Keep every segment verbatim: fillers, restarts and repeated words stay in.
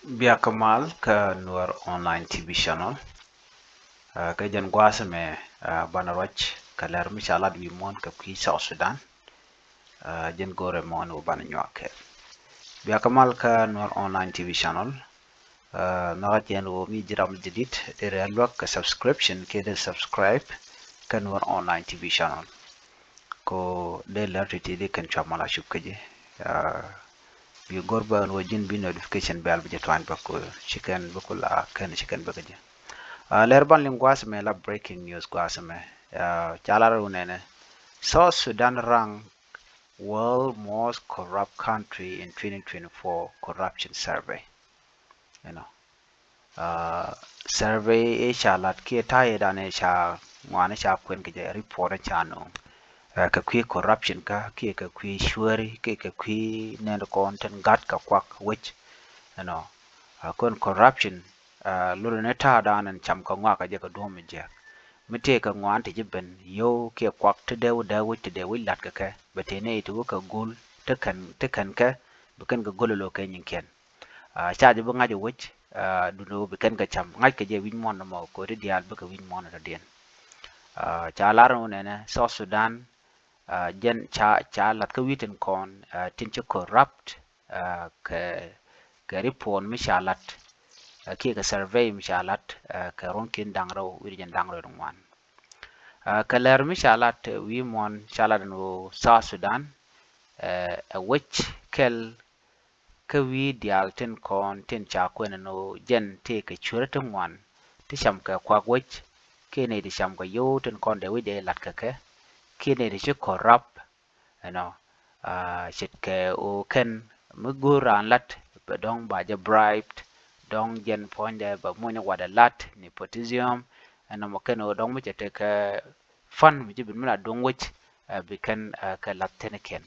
Bia kɛ mal kä Nuer Online T V Channel. Ah, kɛ jɛn gua̱a̱th ɛmɛ, ah, banɛ ruac kɛ lɛr mi ca lat wi̱i̱ muɔ̱ɔ̱n kɛ kui̱ South Sudan. Ah, jɛn go̱rɛ muɔ̱ɔ̱n wä banɛ nyuak kɛ. Bia kɛ mal kä Nuer Online T V Channel. Ah, nhɔkä jɛn wä mi ji̱ ram jadid dee rɛ luäk kɛ subscription kiɛ dee subscribe kä Nuer Online T V Channel. Ko dee lɛr ti̱ti̱ di kɛn cua mal a cup kä ji̱. Ah, bi go̱r bä ɛn wä ji̱n bi notification bell bi jɛ tuany bä ko ci kɛn bä ko la kɛn ci kɛn bä kä ji̱. Ah, lɛr ban liŋ gua̱a̱th ɛmɛ la breaking news gua̱a̱th ɛmɛ. Ah, ca lar wä nɛnɛ, South Sudan rank world most corrupt country in twenty twenty-four corruption survey. You know. Ah, survey i̱ ca lat kiɛ ta̱yɛ dan i̱ ca ŋuan i̱ ca kuɛn kɛ jɛ report i̱ ca nööŋ. Ah, kɛ kui̱ corruption kä kiɛ kɛ kui̱ cuäri kiɛ kɛ kui̱ nɛn kɔn tin gat kɛ kuak wec. You know. Ah, kɔn corruption, ah, lurɛ ni ta̱a̱ dan in cam kɛ ŋɔak kɛ jɛ kɛ duɔ̱ɔ̱m mi jiɛk. Mi tëë kɛ ŋuan ti ji̱ ben yio̱w kiɛ kuak ti dee wä dee wec ti dee wec lat kɛ kɛ bɛ tëë nɛy ti wä kɛ go̱l ti kɛn ti kɛn kɛ bi kɛn kɛ go̱l ɛ lo̱ kɛ nyiŋkiɛn. Ah, ca jɛ bi ŋa̱c ɛ wec, ah, duundɛ wä bi kɛn kɛ cam. Ŋa̱ckɛ jɛ wi̱c muɔ̱ɔ̱n nɔmɔ kɛ ɣöö ti diaal bikɛ wi̱c muɔ̱ɔ̱n ɛ tɔ̱diɛn. Ah, ca lar ni wä nɛnɛ South Sudan, ah, jɛn ca, ca lath kä wi̱i̱ tin kɔn, ah, tin ci corrupt, ah, kɛ, kɛ report mi ca lat, ah, kiɛ kɛ survey mi ca lat, ah, kɛ ruɔ̱n ki̱n da̱ŋ rɛw wi̱cdɛ jiɛn da̱ŋ rɛw ŋuan. Ah, kɛ lɛr mi ca lat, eh, wi̱i̱ muɔ̱ɔ̱n ca lat ni wä South Sudan, eh, ɛ wec kɛl kä wi̱i̱ diaal tin kɔn tin ca kuɛn ni wä jɛn tëë kɛ cuɛrä ti ŋuan ti cam kɛ kuak wec, kiɛ nɛy ti cam kɛ yio̱w tin kɔn dee wi̱c dee lat kɛ kɛ, kiɛ nɛy ti ci corrupt, you know, ah, ce̱tkɛ ɣöö kɛn mi go̱o̱r raan lat bɛ dɔ̱ŋ ba jɛ bribed, dɔ̱ŋ jɛn puɔ̱nydɛ bɛ muny ɛ watdɛ lat, nepotism, ɛn nɔmɔ kɛn ɣöö dɔ̱ŋ mi cɛ tekɛ fund mi ci ben mi la duŋ wec, eh, bi kɛn, eh, kɛ lath thi̱n kɛn.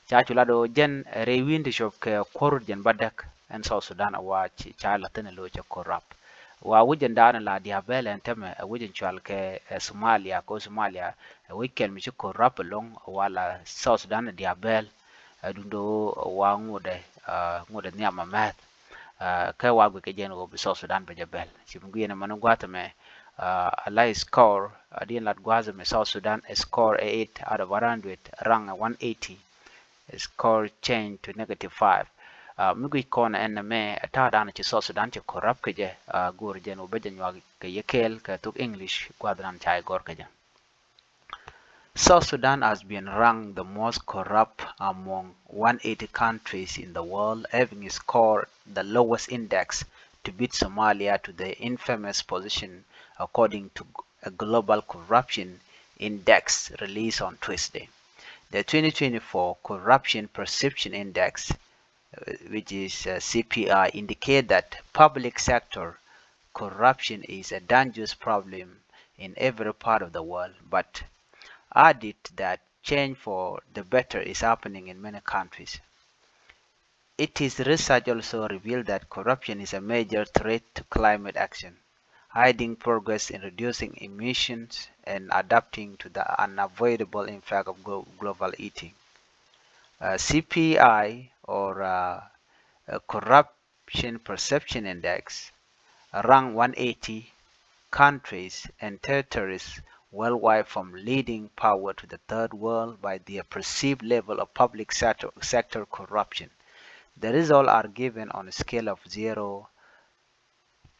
Ca cu lat ɣöö jɛn, eh, rɛy wi̱i̱n ti cop kɛ kuɔr rut jɛn bädäk ɛn South Sudan ɛ wa ci, ca lath thi̱n ɛ lo̱c ɛ corrupt. Wa wi̱c jɛn daanɛ la diaal bɛl ɛn tämɛ, eh, wi̱c jɛn cual kɛ, eh, Somalia, kɛ Somalia, eh, wi̱c kɛl mi ci corrupt ɛlɔ̱ŋ, wa la South Sudan ɛ diaal bɛl, eh, duundɛ ɣöö wa ŋotdɛ, eh, ŋotdɛ nhiam ɛ mɛth. Ah, kä wa guic kɛ jɛn ɣöö bi South Sudan bɛ jɛ bɛl. Ci mi guic ɛn ɛmɔ ni gua̱a̱th ɛmɛ, ah, ala score, ah, diɛn lat gua̱a̱th ɛmɛ South Sudan score ɛ eight out of one hundred, rank ɛ one eighty, score change to negative five. Ah, mi guic kɔn ɛn ɛmɛ, ta̱a̱ dan ci South Sudan ci corrupt kɛ jɛ, ah, go̱o̱r jɛn ɣöö bɛ jɛ nyuak kɛ yɛ kɛɛl kɛ thok English gua̱a̱th dan ca jɛ gɔ̱r kɛ jɛ. South Sudan has been ranked the most corrupt among one eighty countries in the world, having scored the lowest index to beat Somalia to the infamous position, according to a global corruption index released on Tuesday. The twenty twenty-four Corruption Perception Index, uh, which is, uh, C P I, indicate that public sector corruption is a dangerous problem in every part of the world, but added that change for the better is happening in many countries. Its research also revealed that corruption is a major threat to climate action, hiding progress in reducing emissions and adapting to the unavoidable impact of glo-, global heating. Uh, C P I, or, uh, uh, Corruption Perception Index, rank one eighty countries and territories worldwide from leading power to the third world by their perceived level of public sector, sector corruption. The results are given on a scale of zero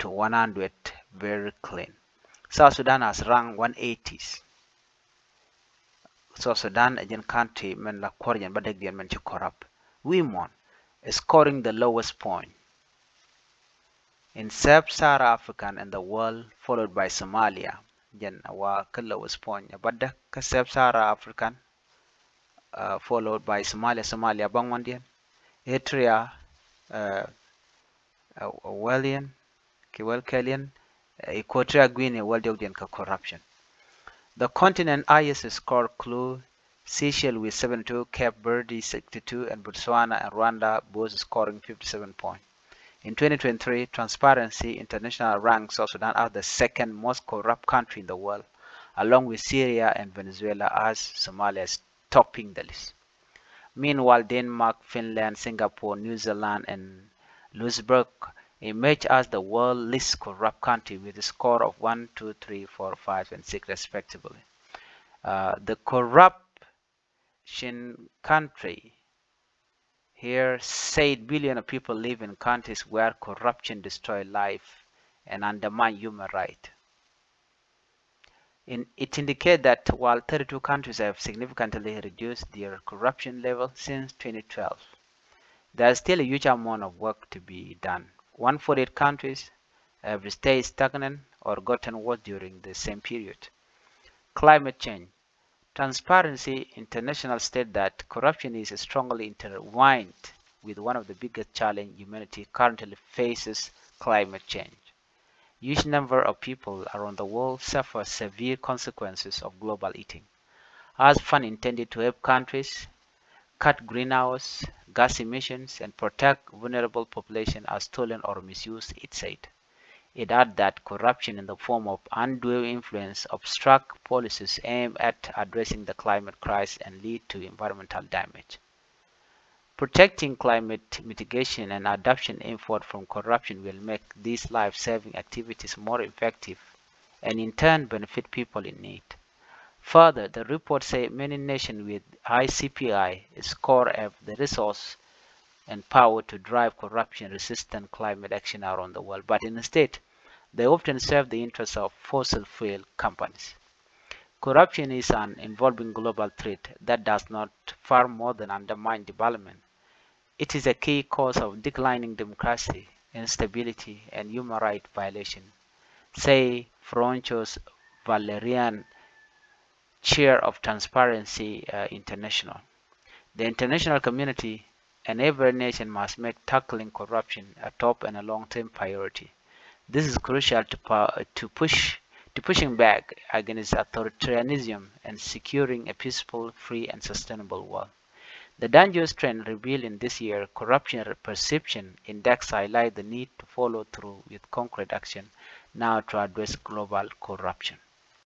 to one hundred, very clean. South Sudan has ranked one eighties. South Sudan ɛ jɛn country min la kuɔr jɛn bädäkdiɛn min ci corrupt. Wi̱i̱ muɔ̱ɔ̱n, scoring the lowest point in sub-Saharan Africa and the world, followed by Somalia. Jɛn ɛ wa kä lowest point ɛ bädäk kä sub-Saharan Africa, uh, followed by Somalia, Somalia bäŋuandiɛn, Eritrea, uh, uh, wäliɛn, ki wäl kɛliɛn, uh, Equatorial Guinea wäl diɔkdiɛn kä corruption. The continent highest score include Seychelles with seventy-two, Cape Verde sixty-two, and Botswana and Rwanda both scoring fifty-seven points. In twenty twenty-three, Transparency International ranked South Sudan as the second most corrupt country in the world, along with Syria and Venezuela, as Somalia is topping the list. Meanwhile, Denmark, Finland, Singapore, New Zealand, and Luxembourg emerged as the world least corrupt country with a score of one, two, three, four, five, and six respectively. Uh, the corruption country here said billion of people live in countries where corruption destroy life and undermine human right. In, it indicates that while thirty-two countries have significantly reduced their corruption level since twenty twelve, there is still a huge amount of work to be done. One forty-eight countries have stayed stagnant or gotten worse during the same period. Climate change. Transparency International state that corruption is strongly intertwined with one of the biggest challenges humanity currently faces, climate change. Huge number of people around the world suffer severe consequences of global heating. As fund intended to help countries cut greenhouse gas emissions and protect vulnerable population are stolen or misused, it said. It added that corruption in the form of undue influence obstruct policies aimed at addressing the climate crisis and lead to environmental damage. Protecting climate mitigation and adaptation effort from corruption will make these life-saving activities more effective and in turn benefit people in need. Further, the report says many nations with high C P I score have the resource and power to drive corruption-resistant climate action around the world, but instead, they often serve the interests of fossil fuel companies. Corruption is an evolving global threat that does not far more than undermine development. It is a key cause of declining democracy, instability, and human rights violation, say François Valerian, chair of Transparency uh, International. The international community and every nation must make tackling corruption a top and a long-term priority. This is crucial to, to push to pushing back against authoritarianism and securing a peaceful, free, and sustainable world. The dangerous trend revealed in this year corruption perception index highlight the need to follow through with concrete action now to address global corruption.